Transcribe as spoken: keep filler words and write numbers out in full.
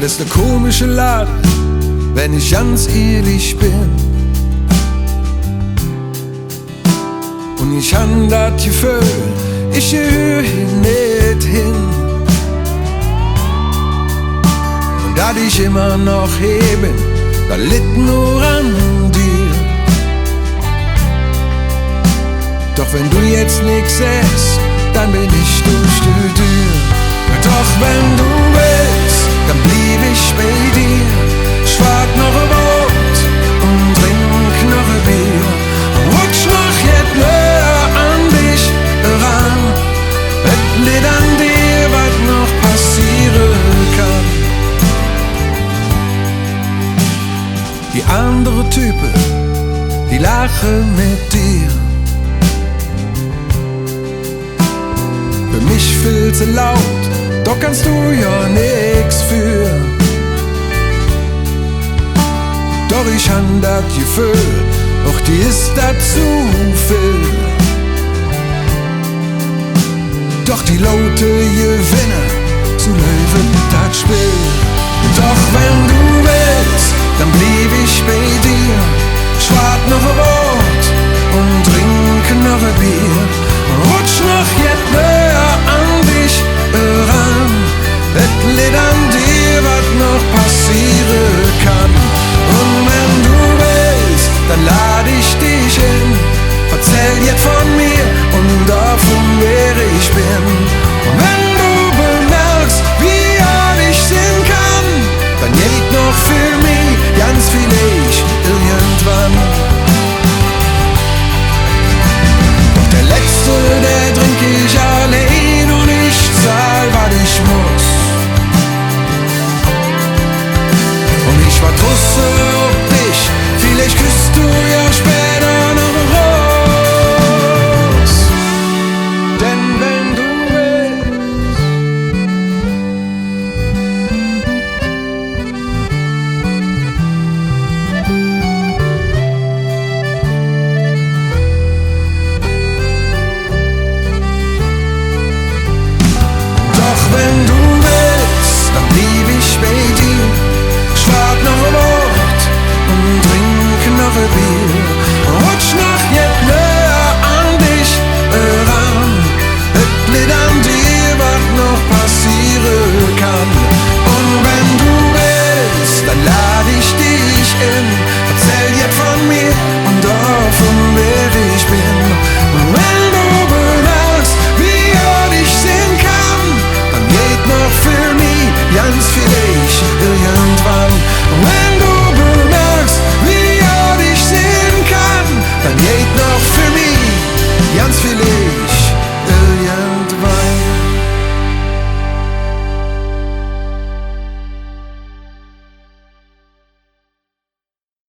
Es ne komische Lade, wenn ich ganz ihrlich ben. Un ich han dat Geföhl, ich gehüür hee nit hin. Un dat ich immer noch hee ben, dat litt nor an dir. Doch wenn do jetz nix sähs, dann ben ich durch de Dür. Doch wenn do wells, dann bliev ich bei dir. Schwaad noch e Wood un drink noch e Bier. Rutsch noch jet nöher an dich eran. Et litt an dir, wat noch passeere kann. Die andere Type, die laache met dir. För mich vill ze laut, do kanns do jo nix för. Doch ich han dat Geföhl, och dir es dat zo vill. Doch die Laute gewinnen, su läuf dat Spill. Doch wenn do wells, dann bliev ich bei dir. Schwaad noch e Wood un drink noch e Bier. Rutsch noch jet nöher an dich eran. Et litt an dir, wat noch passeere kann. Un wenn do wells, dann lad ich dich en. Verzäll jet vun mir un dovun, wä ich ben. Un wenn do bemerks, wie hart ich sin kann, dann geiht noch för mi ganz villeich irgendwann. Doch der letzte, dä drink ich allein un ich zahl, wat ich muss. Un ich vertross op dich, villeich küss do jo späder noch erus. Denn wenn do wells, doch wenn do wells, dann bliev ich bei dir. Schwaad noch e Wood un drink noch e Bier. Rutsch noch jet nöher an dich eran. Et litt an dir, wat noch passeere kann. Un wenn do wells, dann lad ich dich en. Verzäll jet vun mir un dovun, wä ich ben. Un wenn do bemerks, wie hart ich sin kann, dann geiht noch för mi ganz villeich irgendwann. Un wenn do bemerks, wie hart ich sin kann, dann geiht noch för mi ganz villeich